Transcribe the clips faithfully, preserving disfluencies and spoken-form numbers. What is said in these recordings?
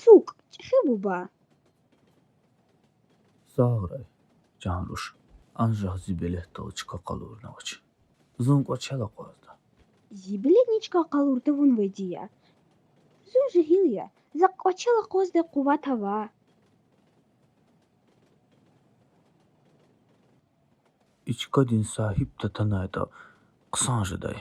ЦукӀ, чӀехи буба. Сагърай, чан руш, анжах зи белетдал чка къалурнавач. Зун кӀвачел акъвазда. Зи белетни чка къалур тавунвайди я. Зун жегьил я, за кӀвачел акъваздай къуват ава. И чкадин сагьиб татанайтӀа хъсан жедай.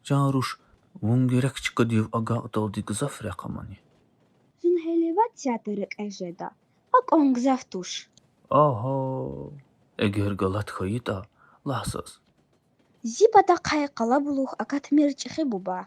Чан руш, вун герек чкадив агакьдалди гзаф рехъ амани? Зун гьеле вад сятда рекье жеда, акьван гзаф туш. Агьа, эгер галат хьайитӀа, лагь заз. Зи патахъай къалабулух акатмир, чӀехи буба.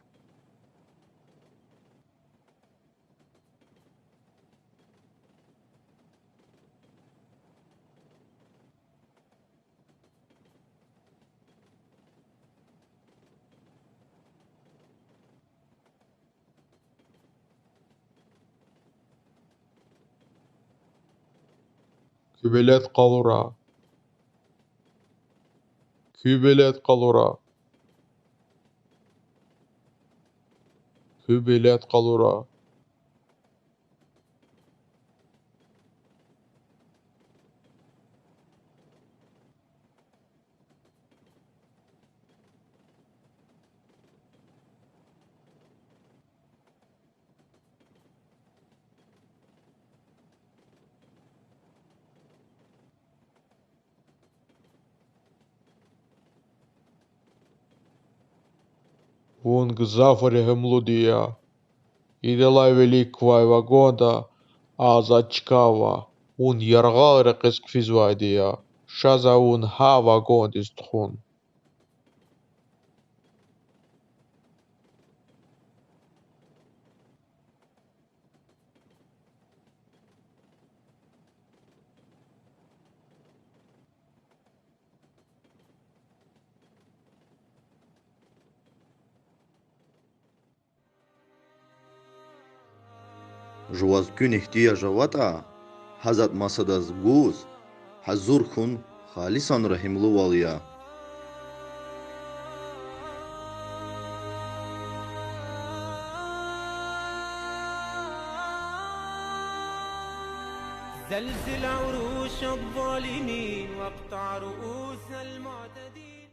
Куь белет къалура. Куь белет къалура. Куь белет къалура. Вун гзаф регьимлуди я. Идалай вилик квай вагонда азад чка ава. Вун яргъал рекьиз хъфизвайди я. Ша за вун гьа вагондиз тухун. Жуваз куьн игьтияж аватӀа, гьа затӀ масадаз гуз гьазур хьун халисан регьимлувал я. زلزل عروش الظالمين واقطع رؤوس المعتدين.